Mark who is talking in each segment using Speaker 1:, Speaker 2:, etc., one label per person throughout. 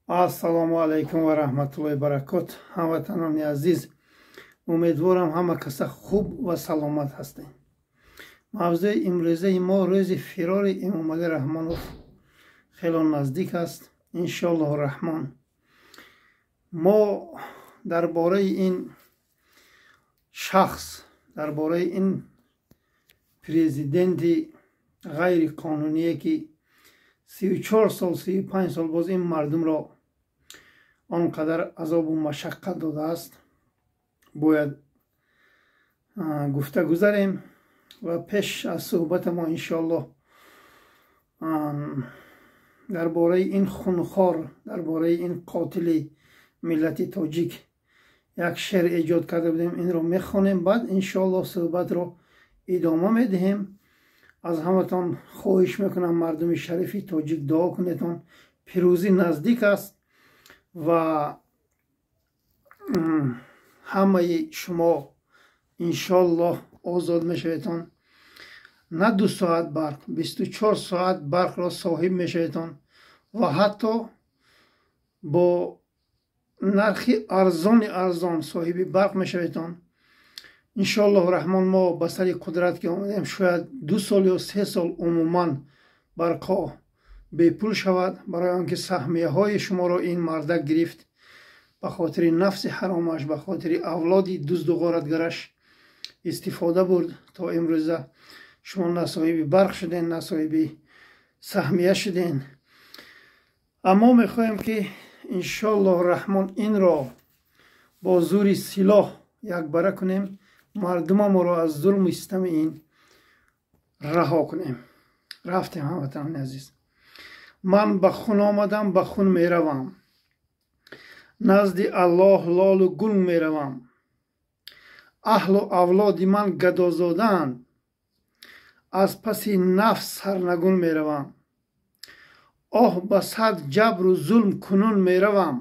Speaker 1: Ассалому алайкум ва раҳматуллоҳи баракот. Ҳамватанони азиз, умедворам ҳама каса хуб ва саломат ҳастем. Мавзӯи имрӯзаи мо рӯзи фирори Эмомалӣ Раҳмонов хело наздик аст. Иншоаллоҳу раҳмон. Мо дар бораи ин шахс, дар бораи ин президенти ғайриқонуние ки 34 сол, 35 сол боз ин мардумро он қадар азобу машаққат додааст, бояд гуфта гузарем. Ва пеш аз суҳбата мо иншоаллоҳ дар бораи ин хунхор, дар бораи ин қотили миллати тоҷик як шеър эҷод карда будем, инро мехонем, баъд иншоаллоҳ суҳбатро идома медиҳем. Аз ҳаматон хоҳиш мекунам, мардуми шарифи тоҷик, дуо кунедон, пирӯзӣ наздик аст ва ҳамаи шумо иншоаллоҳ озод мешаведон. На 2 соат барқ, 24 соат барқро соҳиб мешаведон ва ҳатто бо нархи арзони арзон соҳиби барқ мешаведон. Иншоаллоҳ раҳмон, мо ба сари қудрат ки омадем, шояд 2 сол ё 3 сол умуман барқҳо бепул шавад, барои он ки саҳмияҳои шуморо ин мардак гирифт ба хотири нафси ҳаромаш, ба хотири авлоди дузду ғоратгараш истифода бурд. То имрӯза шумо на соҳиби барқ шуден, на соҳиби саҳмия шуден. Аммо мехоҳем ки иншоаллоҳ раҳмон инро бо зури силоҳ якбара кунем, мардумаморо аз зулму систами ин раҳо кунем. Рафтем, ҳамватанони азиз. Ман ба хун омадам, ба хун меравам, назди Аллоҳ лолу гул меравам. Аҳлу авлоди ман гадозодаанд, аз паси нафс сарнагун меравам. Оҳ, ба сад ҷабру зулм кунун меравам,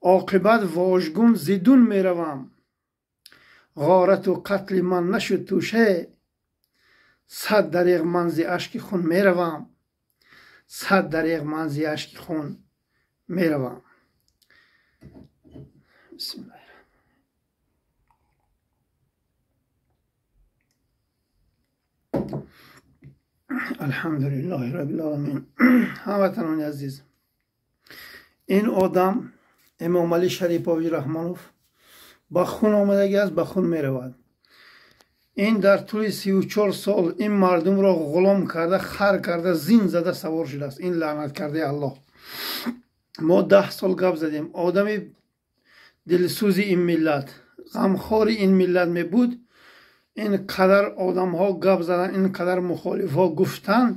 Speaker 1: оқибат вожгун зидун меравам. Ғорату қатли ман нашуд тӯше, сад дареғ ман зи ашки хун меравам, сад дареғ ман зи ашки хун меравам. Бисмиллаҳ. Алҳамдулиллаҳи раббил оламин. Ҳамватанони азиз, ин одам Эмомалӣ Шарипович Раҳмонов ба хун омадагӣ аст, ба хун меравад. Ин дар тӯли 34 сол ин мардумро ғулом карда, хар карда, зин зада савор шудааст. Ин лаънат кардаи Аллоҳ. Мо 10 сол гап задем. Одами дилсӯзи ин миллат, ғамхори ин миллат мебуд, ин қадар одамҳо гап задан, ин қадар мухолифҳо гуфтанд,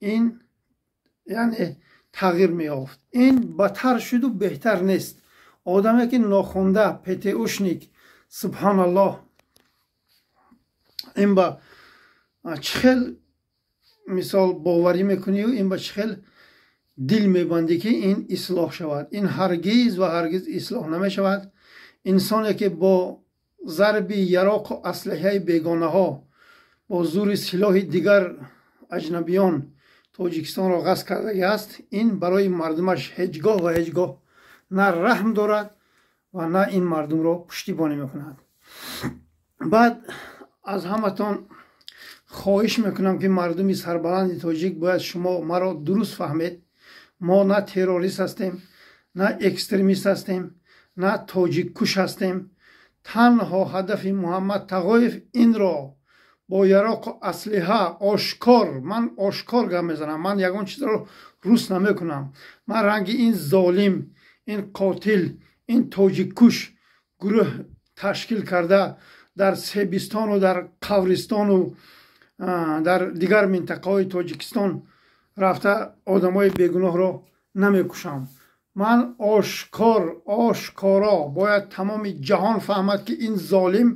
Speaker 1: ин яъне тағйир меёфт. Ин бадтар шуду беҳтар нест. Одаме ки нохонда, ПТУшник, субҳаналлоҳ, ин ба чӣ хел мисол боварӣ мекунию, ин ба чӣ хел дил мебандӣ ки ин ислоҳ шавад? Ин ҳаргиз ва ҳаргиз ислоҳ намешавад. Инсоне ки бо зарби яроқу аслиҳаи бегонаҳо, бо зури силоҳи дигар аҷнабиён Тоҷикистонро ғасб кардагӣ аст, ин барои мардумаш ҳеҷ гоҳ ва ҳеҷ гоҳ на раҳм дорад ва на ин мардумро пуштибонӣ мекунад. Баъд аз ҳаматон хоҳиш мекунам ки мардуми сарбаланди тоҷик бояд шумо маро дуруст фаҳмед. Мо на террорист ҳастем, на экстремист ҳастем, на тоҷиккуш ҳастем. Танҳо ҳадафи Муҳаммад Тағоев инро бо яроқу аслиҳа ошкор, ман ошкор гап мезанам, ман ягон чизро рус намекунам. Ман ранги ин золим, ин қотил, ин тоҷиккуш гурӯҳ ташкил карда дар Себистону дар Қавристону дар дигар минтақаҳои Тоҷикистон рафта одамои бегуноҳро намекушам. Ман ошкор, ошкоро бояд тамоми ҷаҳон фаҳмад ки ин золим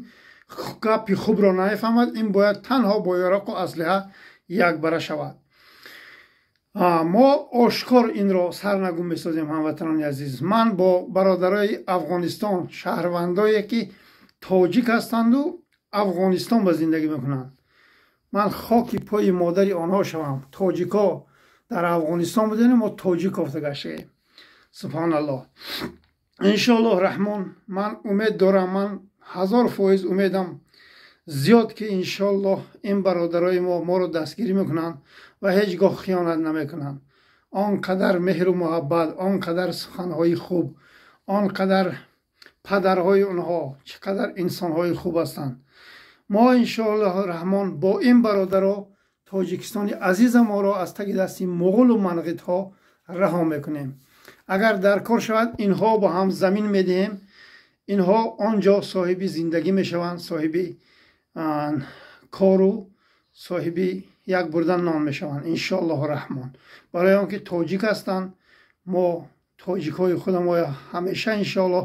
Speaker 1: гапи хубро намефаҳмад, ин бояд танҳо бо яроқу аслиҳа якбара шавад. Мо ошкор инро сарнагун месозем, ҳамватанони азиз. Ман бо бародарои Афғонистон, шаҳрвандое ки тоҷик ҳастанду Афғонистон ба зиндагӣ мекунанд, ман хоки пои модари онҳо шавам. Тоҷикҳо дар Афғонистон будем, мо тоҷик кофта гаштаем. Субҳоналлоҳ. Иншоаллоҳ раҳмон, ман умед дорам, ман 1000% умедам зиёд, ки иншоаллоҳ ин бародарои мо моро дастгирӣ мекунанд ва ҳеҷ гоҳ хиёнат намекунанд. Он қадар меҳру муҳаббат, он қадар суханҳои хуб, он қадар падарҳои онҳо чӣ қадар инсонҳои хуб ҳастанд. Мо иншоаллоҳ раҳмон бо ин бародаро Тоҷикистони азиза моро аз таги дасти муғулу манғитҳо раҳо мекунем. Агар дар кор шавад, инҳо бо ҳам замин медиҳем, инҳо он ҷо соҳиби зиндагӣ мешаванд, соҳиби кору соҳиби як бурдан нон мешаванд иншоаллоҳ раҳмон. Барои он ки тоҷик ҳастанд, мо тоҷикҳои худамо ҳамеша иншоаллоҳ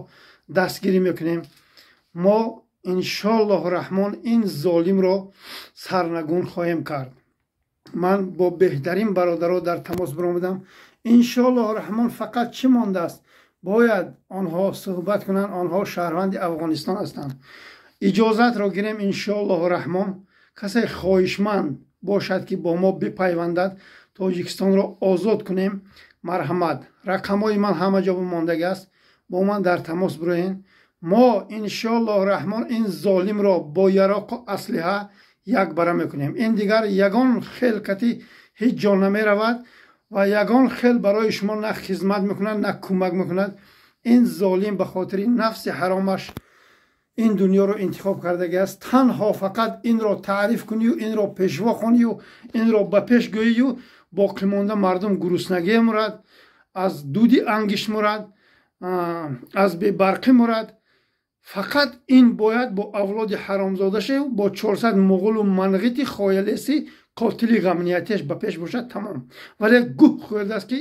Speaker 1: дастгирӣ мекунем. Мо иншоаллоҳ раҳмон ин золимро сарнагун хоҳем кард. Ман бо беҳтарин бародаро дар тамос баромадам. Иншоаллоҳ раҳмон фақат чӣ мондааст? Бояд онҳо суҳбат кунанд, онҳо шаҳрванди Афғонистон ҳастанд. Иҷозатро гирем иншоаллоҳ раҳмон. Касе хоҳишманд бошад, ки бо мо бипайвандад, Тоҷикистонро озод кунем, марҳамат. Рақамҳои ман ҳама ҷо мондагӣ аст, бо ман дар тамос бироед. Мо иншоаллоҳ раҳмон ин золимро бо яроқу аслиҳа якбара мекунем. Ин дигар ягон хел кати ҳеҷ ҷо намеравад ва ягон хел барои шумо на хизмат мекунад, на кӯмак мекунад. Ин золим ба хотири нафси ҳаромаш ин дунёро интихоб кардагӣ аст. Танҳо фақат инро таъриф кунию, инро пешво хонию, инро ба пеш гӯию, боқимонда мардум гуруснагӣ мурад, аз дуди ангишт мурад, аз бебарқӣ мурад. Фақат ин бояд бо авлоди ҳаромзода шев, бо 400 муғулу манғити хоялеси қотили ғамниятиаш ба пеш бошад, тамом. Вале гӯҳ хӯрдааст, ки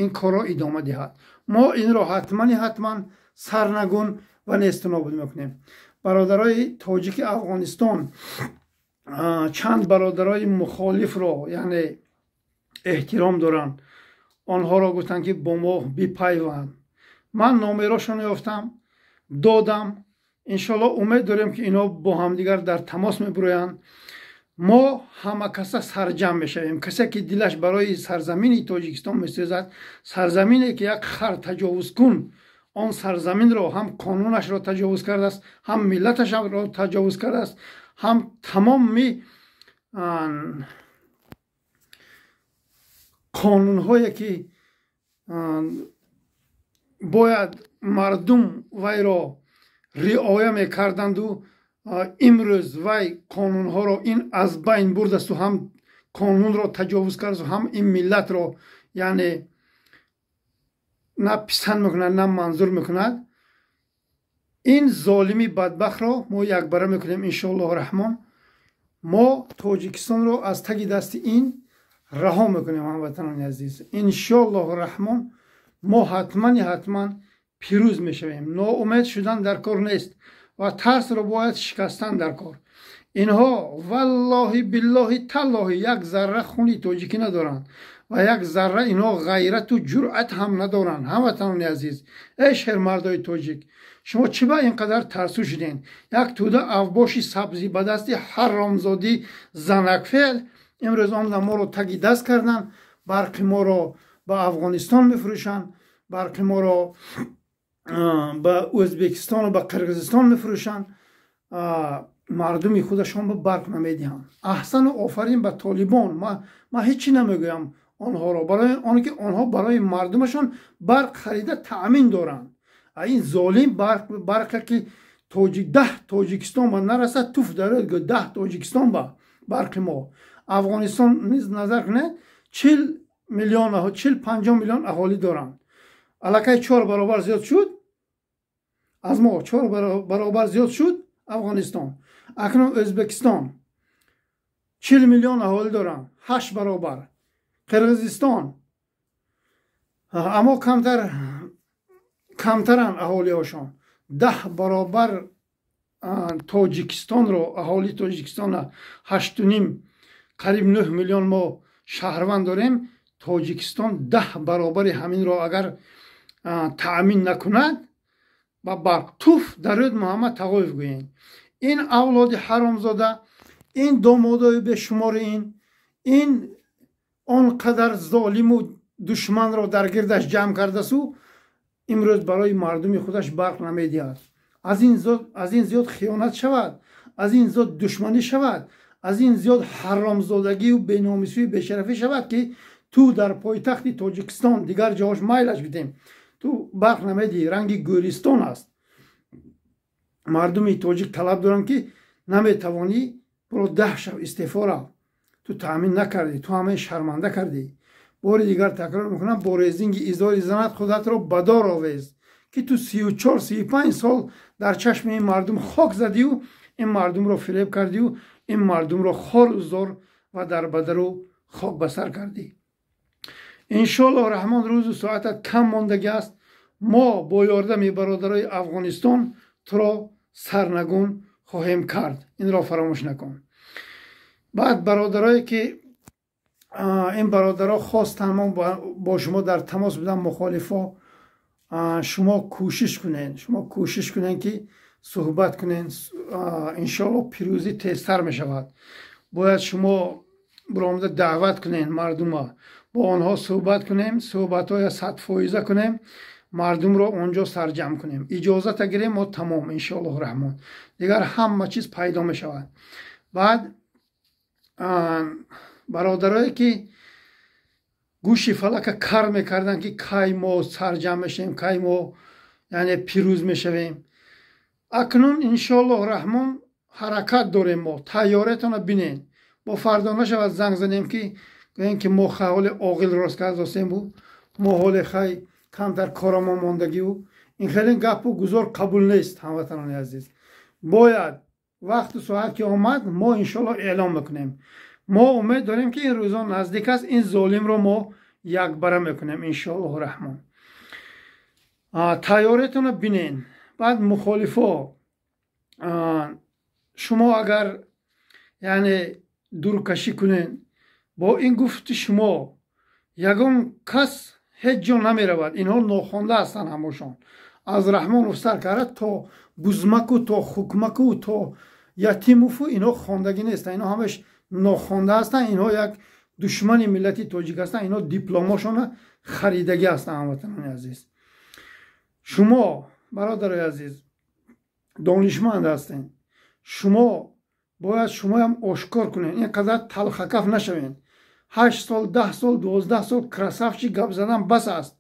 Speaker 1: ин корро идома диҳад. Мо инро ҳатмани ҳатман сарнагун ва несту нобуд мекунем. Бародарои тоҷики Афғонистон чанд бародарои мухолифро, яъне эҳтиром доранд, онҳоро гуфтанд, ки бо мо бипайванд. Ман номерошон ёфтам, додам. Иншоаллоҳ умед дорем, ки инҳо бо ҳамдигар дар тамос мебуроянд. Мо ҳама каса сарҷамъ мешавем. Касе ки дилаш барои сарзамини Тоҷикистон месӯзад, сарзамине ки як хар таҷовузкун он сарзаминро ҳам қонунашро таҷовуз кардааст, ҳам миллаташро таҷовуз кардааст, ҳам тамоми қонунҳое ки бояд мардум вайро риоя мекарданду, имрӯз вай қонунҳоро ин аз байн бурдасту, ҳам қонунро таҷовуз кардасту, ҳам ин миллатро яъне на писанд мекунад, на манзур мекунад. Ин золими бадбахтро мо якбара мекунем иншоаллоҳ раҳмон. Мо Тоҷикистонро аз таги дасти ин раҳо мекунем, ҳамватанони азиз. Иншоаллоҳ раҳмон мо ҳатмани ҳатман пирӯз мешавем. Ноумед шудан дар кор нест ва тарсро бояд шикастан дар кор. Инҳо валлоҳи биллоҳи таллоҳи як зарра хуни тоҷикӣ надоранд ва як зарра инҳо ғайрату ҷуръат ҳам надоранд. Ҳамватанони азиз, эй шермардои тоҷик, шумо чӣ ба ин қадар тарсу шудем? Як тӯда авбоши сабзӣ ба дасти ҳаромзодӣ занакфеъл имрӯз омда моро таги даст карданд, барқи моро ба Афғонистон мефурӯшанд, барқи моро ба Ӯзбекистону ба Қирғизистон мефурӯшанд, мардуми худашон ба барқ намедиҳанд. Аҳсану офарин ба толибон. Ман ҳеҷ чӣ намегӯям онҳоро, барои он ки онҳо барои мардумашон барқ харида таъмин доранд. Ин золим барқе ки 10 Тоҷикистон ба нарасад, туф дарояд, гӯ 10 Тоҷикистон ба барқи мо. Афғонистон низ назар кунед, 40 миллион, 40-50 миллион аҳолӣ доранд. Аллакай 4 баробар зиёд шуд аз мо, 4 баробар зиёд шуд Афғонистон. Акнун Ӯзбекистон 40 миллион аҳолӣ доранд, 8 баробар. Қирғизистон аммо камтаранд аҳолиҳошон, 10 баробар Тоҷикистонро, аҳолии Тоҷикистона 8.5, қариб 9 миллион мо шаҳрванд дорем. Тоҷикистон 10 баробари ҳаминро агар таъмин накунад ба барқ, туф дарӯд Муҳаммад Тағоев гӯед. Ин авлоди ҳаромзода, ин домодои бешумори ин он қадар золиму душманро дар гирдаш ҷамъ кардасу Имрӯз барои мардуми худаш барқ намедиҳад. Аз ин зиёд хиёнат шавад, аз ин зиёд душманӣ шавад, аз ин зиёд ҳаромзодагию беномисию бешарафӣ шавад, ки ту дар пойтахти Тоҷикистон, дигар ҷоҳош майлаш бидем, ту барқ намедиҳӣ, ранги гӯристон аст. Мардуми тоҷик талаб доранд, ки наметавонӣ, буро 10 шаб истеъфо рав. Ту таъмин накардӣ, ту ҳамаи шарманда кардӣ. Бори дигар такрор мекунам, бо резинги изори занат худатро ба дор овез, ки ту 34-35 сол дар чашми ин мардум хок задию, ин мардумро фиреб кардию, ин мардумро хору зор ва дар бадару хок ба сар кардӣ. Иншоаллоҳ Раҳмон, рӯзу соатат кам мондагӣ аст. Мо бо ёрдами бародарои Афғонистон туро сарнагун хоҳем кард, инро фаромӯш накун. Баъд бародарое ки ин бародаро хостанд мо бо шумо дар тамос будам, мухолифо, шумо кӯшиш кунед, шумо кӯшиш кунед, ки суҳбат кунед. Иншоалло пирӯзӣ тезтар мешавад. Бояд шумо биромада даъват кунед мардума, бо онҳо суҳбат кунем, суҳбатҳоя 100% кунем, мардумро онҷо сарҷамъ кунем, иҷозата гирем, мо тамом. Иншоаллоҳ Раҳмон, дигар ҳама чиз пайдо мешавад. Баъд бародарое ки гӯши фалака кар мекарданд, ки кай мо сарҷамъ мешавем, кай мо, яъне, пирӯз мешавем, акнун иншоаллоҳ Раҳмон ҳаракат дорем мо. Тайёриятонро бинед, бо фардо нашавад занг занем, ки гӯем, ки мо хай ҳоле оғил рост кардосему, мо ҳоле хай камтар корамо мондагиу. Ин хеле гапу гузор қабул нест, ҳамватанони азиз. Бояд вақту соат ки омад, мо иншоаллоҳ эълон мекунем. Мо умед дорем, ки ин рӯзон наздик аст, ин золимро мо якбара мекунем, иншоаллоҳ Раҳмон. Тайёриятонро бинен. Баъд мухолифо, шумо агар, яъне, дуркашӣ кунен, бо ин гуфти шумо ягон кас ҳеҷ ҷо намеравад. Инҳо нохонда ҳастанд ҳамошон, аз Раҳмонов сар карда то Бузмаку, то Хукмаку, то Ятимову, инҳо хондагӣ нестанд, инҳо ҳамаш нохонда ҳастанд. Инҳо як душмани миллати тоҷик ҳастанд, инҳо дипломошона харидагӣ ҳастанд. Ҳамватанони азиз, шумо, бародарои азиз, донишманд ҳастед, шумо бояд шумоям ошкор кунед, ин қадар талхакаф нашавед. 8 сол, 10 сол, 12 сол красавчик гап задан бас аст.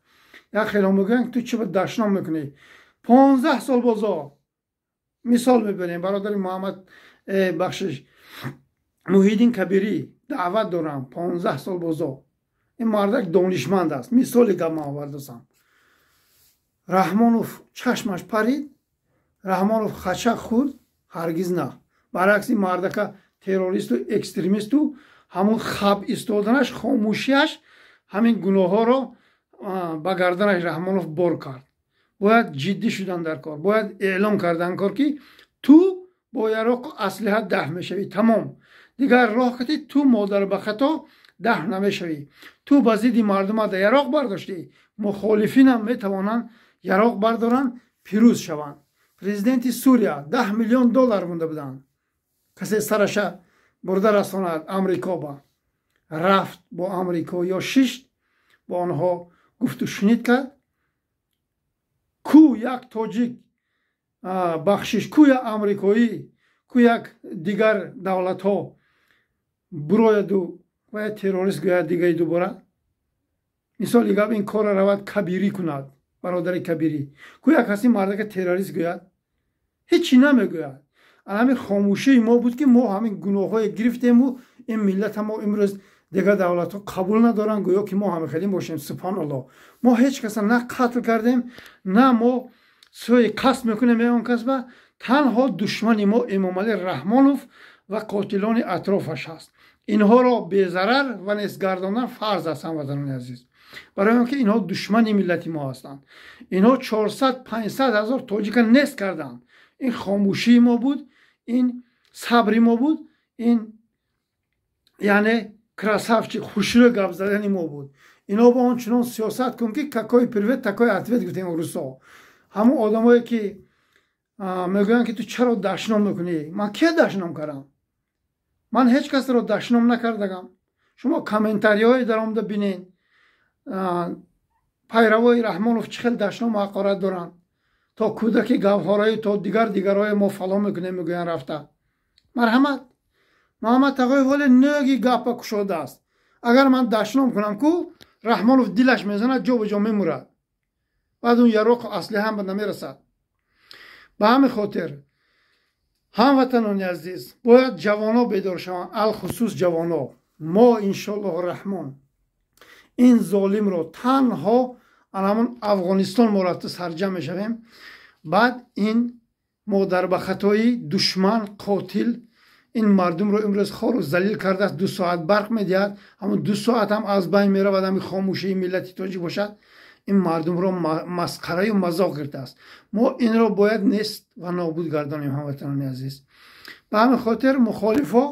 Speaker 1: Як хело мегӯянд, ту чӣ ба дашном мекунӣ? 15 сол бозо мисол мебарем, бародари Муҳаммад, бахшиш, Муҳиддин Кабирӣ даъват дорам. 15 сол бозо ин мардак донишманд аст, мисоли гап ман овардасам. Раҳмонов чашмаш парид, Раҳмонов хачак хӯрд? Ҳаргиз на. Баръакси, мардака террористу экстремисту ҳамун хаб истоданаш, хомӯшиаш ҳамин гуноҳҳоро ба гарданаш Раҳмонов бор кард. Бояд ҷиддӣ шудан дар кор, бояд эълон кардан кор, ки ту бо яроқу аслиҳа дафн мешавӣ, тамом. Дигар роҳ кати ту модар ба хато дафн намешавӣ. Ту ба зидди мардумада яроқ бардоштӣ, мухолифинам метавонанд яроқ бардоранд, пирӯз шаванд. Президенти Сурия 10 миллион доллар монда буданд, касе сараша бурда расонад Амрико ба. Рафт, бо амрико ё шишт, бо онҳо гуфту шунид кард. Ку як тоҷик, бахшиш, ку як амрикоӣ, ку як дигар давлатҳо бурояду ва террорист гӯяд дигаи дубора? Мисоли гап, ин корро равад Кабирӣ кунад, бародари Кабирӣ. Ку як ҳасти мардака террорист гӯяд? Ҳечи намегӯяд. Ҳамин хомӯшии мо буд, ки мо ҳамин гуноҳҳое гирифтему ин миллата мо имрӯз дигар давлатҳо қабул надоранд, гӯё ки мо ҳамин хеле бошем. Субҳаналлоҳ, мо ҳеҷ каса на қатл кардем, на мо сӯи қасд мекунем он касба. Танҳо душмани мо Эмомалӣ Раҳмонов ва қотилони атрофаш ҳаст. Инҳоро безарар ва нестгардондан фарз аст, ҳамватанони азиз, барои он ки инҳо душмани миллати мо ҳастанд. Инҳо 400-500 ҳазор тоҷика нест карданд. Ин хомӯшии мо буд, ин сабри мо буд, ин, яъне, красавчик хушрӯ гап задани мо буд. Ино бо он чунон сиёсат кун, ки какой привет, такой ответ, гуфтем русо. Ҳамон одамое ки мегӯянд, ки ту чаро дашном мекунӣ, ман ке дашном кардам? Ман ҳеҷ касро дашном накардагам. Шумо комментариҳое даромада бинед. Пайравои Раҳмонов чӣ хел дашному ҳақорат доранд, то кӯдаки гавҳораю то дигарҳое мо фалон мекунем, мегӯянд рафта. Марҳамат, Муҳаммад Тағоев ҳоле нӯги гапа кушодааст. Агар ман дашном кунам, ку Раҳмонов дилаш мезанад, ҷо ба ҷо мемурад, баъд он яроқу аслиҳа ҳам намерасад. Ба ҳамин хотир, ҳамватанони азиз, бояд ҷавоно бедор шаванд, алхусус ҷавоно. Мо иншоаллоҳу раҳмон ин золимро танҳо ҳамон Афғонистон мо рафта сарҷам мешавем. Баъд ин модар ба хатои душман қотил ин мардумро имрӯз хору залил кардааст. 2 соат барқ медиҳад, ҳамон 2 соат ҳам аз байн меравад, ҳами хомӯшии миллати тоҷик бошад. Ин мардумро масхараю мазоқ гирифтааст. Мо инро бояд нест ва нобуд гардонем, ҳамватанони азиз. Ба ҳамин хотир мухолифо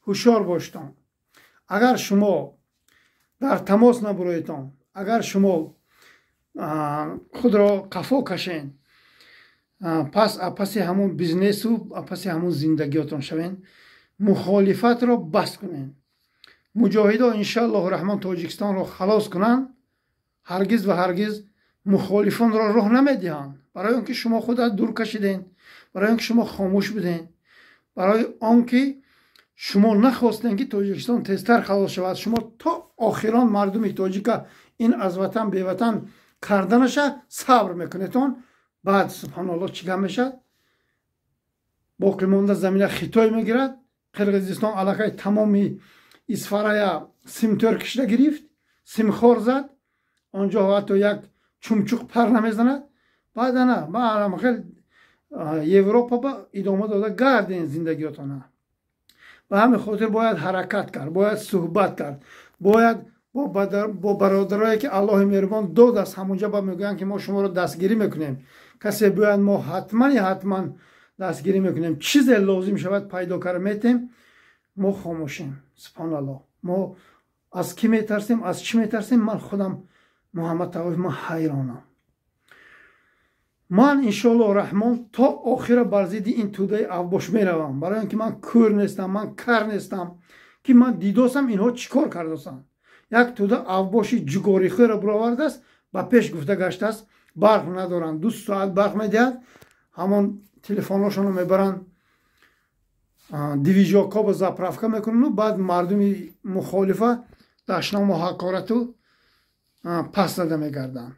Speaker 1: ҳушёр боштон. Агар шумо дар тамос набуроедтон, агар шумо худро қафо кашен, пас паси ҳамон бизнесу паси ҳамон зиндагиётон шавен, мухолифатро бас кунен. Муҷоҳидо иншааллоҳу раҳмон Тоҷикистонро халос кунанд, ҳаргиз ва ҳаргиз мухолифонро роҳ намедиҳанд. Барои он ки шумо худат дур кашиден, барои он ки шумо хомӯш буден, барои он ки шумо нахостен ки Тоҷикистон тезтар халос шавад. Шумо то охирон мардуми тоҷика ин аз ватан беватан карданаша сабр мекунедон. Баъд субҳаналлоҳ чӣ гап мешавад? Боқимонда замина Хитой мегирад. Қирғизистон аллакай тамоми Исфарая симтёр кишида гирифт, симхор зад, онҷо ҳатто як чумчуқ пар намезанад. Баъд ана хел Европа ба идома дода гарден зиндагиётона. Ба ҳамин хотир бояд ҳаракат кард, бояд суҳбат кард, бояд бо бародарое ки Аллоҳи меҳрубон додааст ҳамонҷа ба мегӯянд ки мо шуморо дастгирӣ мекунем. Касе биёяд, мо ҳатман дастгирӣ мекунем. Чизе лозим шавад пайдо карда метем. Мо хомӯшем. Субҳаналлоҳ, мо аз кӣ метарсем, аз чӣ метарсем? Ман худам Муҳаммад Тағоев, ман ҳайронам. Ман иншоаллоҳ раҳмон то охира бар зидди ин тӯдаи авбош меравам, барои он ки ман кӯр нестам, ман кар нестам, ки ман дидосам инҳо чӣ кор кардосанд. Як тӯда авбоши ҷугорихӯро буровардааст, ба пеш гуфта гаштааст, барқ надоранд, 2 соат барқ медиҳад, ҳамон телефонҳошонро мебаранд, дивижокҳо заправка мекунанд, баъд мардуми мухолифа дашному ҳақорату пас зада мегарданд.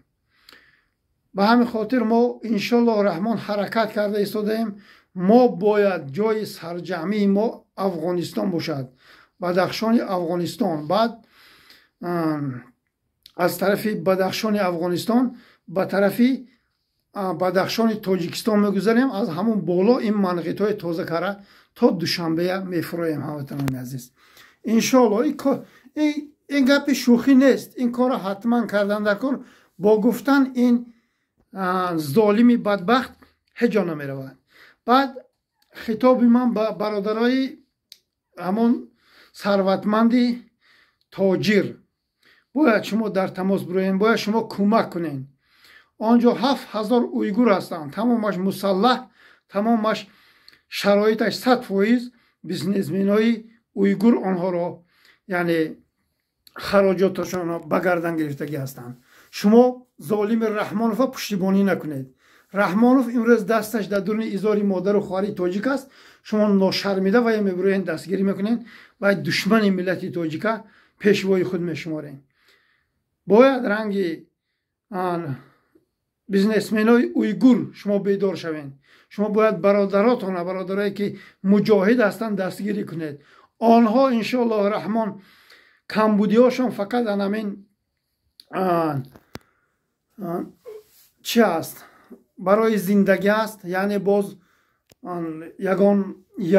Speaker 1: Ба ҳамин хотир мо иншоаллоҳ раҳмон ҳаракат карда истодаем. Мо бояд ҷои сарҷамъии мо Афғонистон бошад, Бадахшони Афғонистон. Баъд аз тарафи Бадахшони Афғонистон ба тарафи Бадахшони Тоҷикистон мегузарем. Аз ҳамон боло ин манғитҳои тоза кара то Душанбея мефуроем, ҳамватанони азиз. Иншоаллоҳ ин гапи шӯхӣ нест, ин корро ҳатман кардан дар кор. Бо гуфтан ин золими бадбахт ҳеҷ ҷо намеравад. Баъд хитоби ман ба бародарои ҳамон сарватманди тоҷир: бояд шумо дар тамос бироен, бояд шумо кӯмак кунед. Он ҷо 7000 уйгур ҳастанд, тамомаш мусаллаҳ, тамомаш шароиташ 100%. Бизнесменои уйгур онҳоро, яъне хароҷоташонро ба гардан гирифтагӣ ҳастанд. Шумо золими Раҳмонова пуштибонӣ накунед. Раҳмонов имрӯз дасташ дар дуруни изори модару хоҳари тоҷик аст. Шумо ношармида вая мебироен, дастгирӣ мекунед ва душмани миллати тоҷика пешвои худ мешуморед. Бояд ранги бизнесменои уйгур шумо бедор шавед. Шумо бояд бародаротона, бародарое ки муҷоҳид ҳастанд, дастгирӣ кунед. Онҳо иншоаллоҳ раҳмон камбудиҳошон фақат анамин чи аст, барои зиндагӣ аст, яъне боз ягон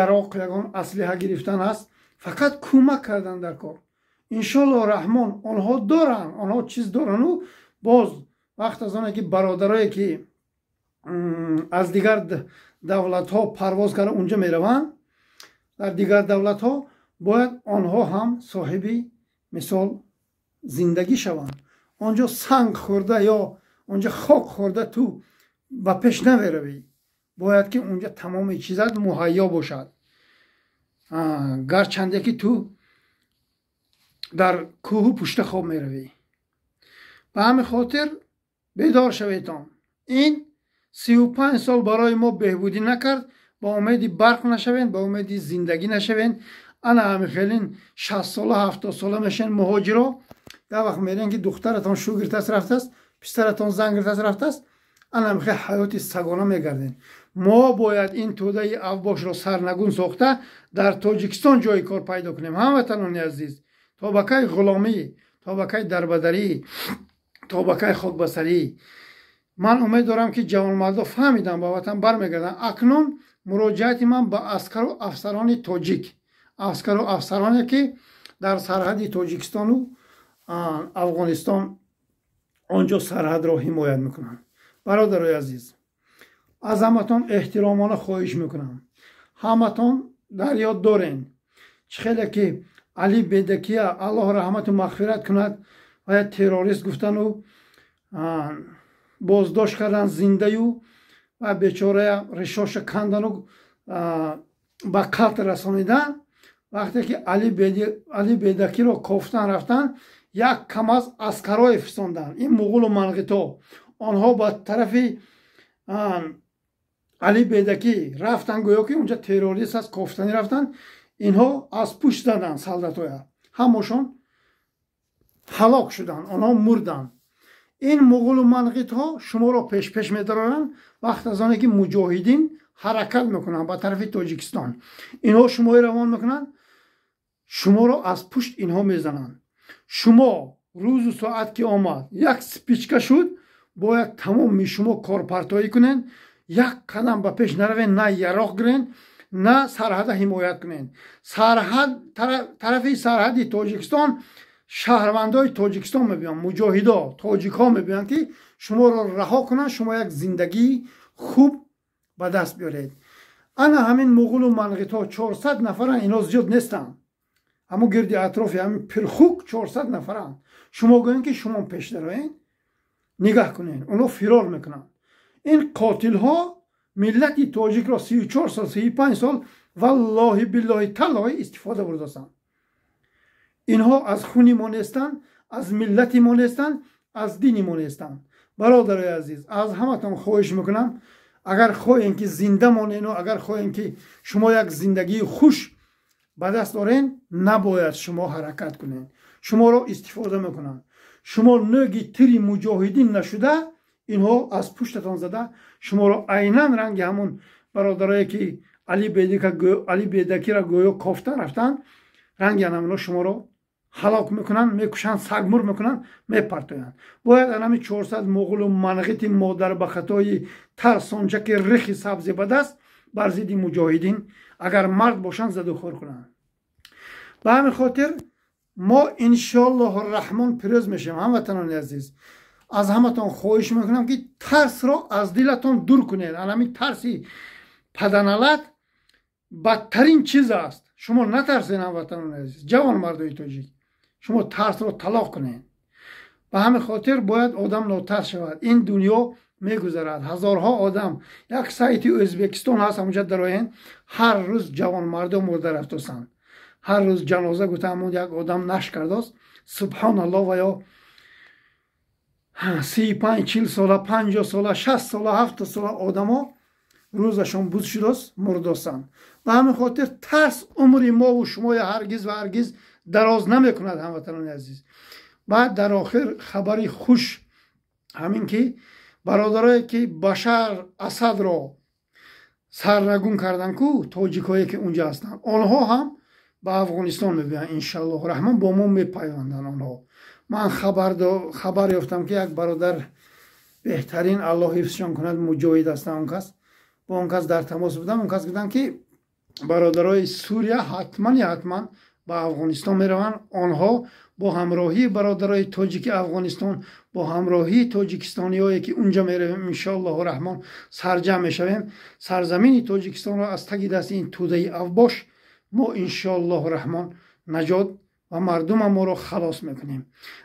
Speaker 1: яроқ, ягон аслиҳа гирифтан аст, фақат кӯмак кардан дар кор. Иншоаллоҳ раҳмон онҳо доранд, онҳо чиз дорану боз вақт аз оне ки бародарое ки аз дигар давлатҳо парвоз карда унҷо мераванд, дар дигар давлатҳо бояд онҳо ҳам соҳиби мисол зиндагӣ шаванд. Онҷо санг хӯрда ё онҷо хок хӯрда ту ба пеш намеравӣ. Бояд ки унҷо тамоми чизат муҳайё бошад, гарчанде ки ту дар кӯҳу пушта хоб меравӣ. Ба Ба ҳамин хотир бедор шаведтон. Ин 35 сол барои мо беҳбудӣ накард. Ба умеди барқ нашавен, ба умеди зиндагӣ нашавен. Ана ҳамин хелин 60 сола, 70 сола мешавен муҳоҷиро. Як вақт мерен, ки духтаратон шу гирифтааст, рафтааст, писаратон зан гирифтааст, рафтааст. Ана ҳамин хел ҳаёти сагона мегарден. Мо бояд ин тӯдаи авбошро сарнагун сохта, дар Тоҷикистон ҷои кор пайдо кунем. Ҳамватанони азиз, то ба кай ғуломӣ, то ба кай дарбадарӣ, то ба кай хокбасарӣ? Ман умед дорам, ки ҷавонмардо фаҳмиданд, ба ватан бармегарданд. Акнун муроҷиати ман ба аскару афсарони тоҷик, аскару афсароне, ки дар сарҳади Тоҷикистону Афғонистон онҷо сарҳадро ҳимоят мекунанд. Бародарои азиз, аз ҳаматон эҳтиромона хоҳиш мекунам, ҳаматон дар ёд дорен, чӣ хеле ки Али Бедакия, Аллоҳ раҳмату мағфират кунад, ва террорист гуфтану боздошт кардан зиндаю ва бечорая ришоша кандану ба қатл расонидан. Вақте ки Али Бедакиро кофтан рафтан, як КамАЗ аскарое фистонданд ин муғулу манғито. Онҳо ба тарафи Али Бедакӣ рафтан, гӯё ки унҷа террорист аст, кофтанӣ рафтан. Инҳо аз пушт заданд солдатоя, ҳамошон ҳалок шуданд, онҳо мурданд. Ин муғулу манғитҳо шуморо пешпеш медоранд. Вақт аз оне ки муҷоҳидин ҳаракат мекунанд ба тарафи Тоҷикистон, инҳо шумои равон мекунанд, шуморо аз пушт инҳо мезананд. Шумо рӯзу соат ки омад, як спичка шуд, бояд тамоми шумо корпартоӣ кунед, як қадам ба пеш наравен, на яроқ гирен, на сарҳада ҳимоят кунед. Сарҳад, тарафи сарҳади Тоҷикистон шаҳрвандои Тоҷикистон мебиёнд, муҷоҳидо тоҷикҳо мебиёнд, ки шуморо раҳо кунанд, шумо як зиндагии хуб ба даст биёред. Ана ҳамин муғулу манғитҳо 400 нафаранд, инҳо зиёд нестанд. Ҳамо гирди атрофи ҳамин Пирхук 400 нафаранд. Шумо гӯем, ки шумо пеш дароед, нигаҳ кунед, онҳо фирор мекунанд. Ин қотилҳо миллати тоҷикро 34 сол, 35 сол, валлоҳи, биллоҳи, таллоҳи истифода бурдастанд. Инҳо аз хуни мо нестанд, аз миллати мо нестанд, аз дини мо нестанд. Бародарои азиз, аз ҳаматон хоҳиш мекунам, агар хоҳем, ки зинда монену агар хоҳем, ки шумо як зиндагии хуш ба даст орен, набояд шумо ҳаракат кунед. Шуморо истифода мекунанд. Шумо нӯги тири муҷоҳидин нашуда, инҳо аз пуштатон зада шуморо айнан ранги ҳамун бародарое, ки Али Бедакира гӯё кофта рафтанд, ранги анамино шуморо ҳалок мекунанд, мекушанд, сагмур мекунанд, мепартоянд. Бояд анами 400 муғулу манғити модарбахатои тарсончаки рихи сабзе ба даст бар зидди муҷоҳидин, агар мард бошанд, задухӯр кунанд. Ба ҳамин хотир мо иншоаллоҳу раҳмон пирӯз мешавем. Ҳамватанони азиз, аз ҳаматон хоҳиш мекунам, ки тарсро аз дилатон дур кунед. Анами тарси паданалат бадтарин чиз аст. Шумо натарсед, ҳамватанони азиз, ҷавонмардои тоҷик, шумо тарсро талоқ кунед. Ба ҳамин хотир бояд одам нотарс шавад. Ин дунё мегузарад. Ҳазорҳо одам, як сайти Ӯзбекистон ҳаст, ҳамонҷа дароен, ҳар рӯз ҷавонмардо мурда рафтосанд, ҳар рӯз ҷаноза гуфта ҳамон як одам наш кардост. Субҳоналло, ва ё 35, 40 сола, 50 сола, 60 сола, 70 сола одамо рӯзашон буз шудост, мурдосанд. Ба ҳамин хотир тарс умри мову шумоя ҳаргиз ва ҳаргиз дароз намекунад, ҳамватанони азиз. Баъд дар охир хабари хуш ҳамин, ки бародарое, ки Башар Асадро сарнагун кардан ку, тоҷикҳое, ки унҷа ҳастанд, онҳо ҳам ба Афғонистон мебиёянд, иншаллоҳу раҳмон, бо мо мепайванданд онҳо. Ман хабар ёфтам, ки як бародар беҳтарин, Аллоҳ ҳифзшон кунад, муҷоҳид ҳастанд он кас, бо он кас дар тамос будам. Он кас гуфтанд, ки бародарои Сурия ҳатмани ҳатман ба Афғонистон мераванд. Онҳо бо ҳамроҳии бародарои тоҷики Афғонистон, бо ҳамроҳии тоҷикистониҳое, ки унҷа меравем, иншоаллоҳу раҳмон сарҷамъ мешавем. Сарзамини Тоҷикистонро аз таги дасти ин тӯдаи авбош мо иншоаллоҳу раҳмон наҷот ва мардума моро халос мекунем.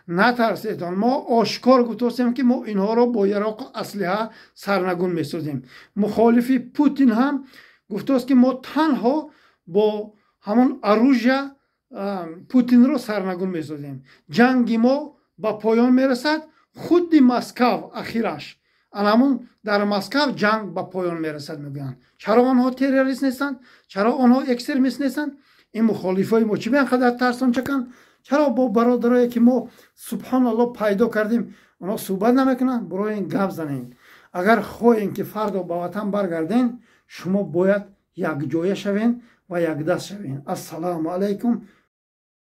Speaker 1: Натарседон, мо ошкор гуфтостем, ки мо инҳоро бо яроқу аслиҳа сарнагун месозем. Мухолифи Путин ҳам гуфтост, ки мо танҳо бо ҳамон оружия Путинро сарнагун месозем. Ҷанги мо ба поён мерасад. Худи Москав ахираш анамун дар Москав ҷанг ба поён мерасад, мегӯянд. Чаро онҳо террорист нестанд? Чаро онҳо экстремист нестанд? Ин мухолифои мо чӣ беанқадар тарсончаканд? Чаро бо бародарое, ки мо, субҳоналло, пайдо кардем, онҳо суҳбат намекунанд? Бироен, гап занед. Агар хоҳем, ки фардо ба ватан баргарден, шумо бояд якҷоя шавен ва якдаст шавен. Ассалому алайкум.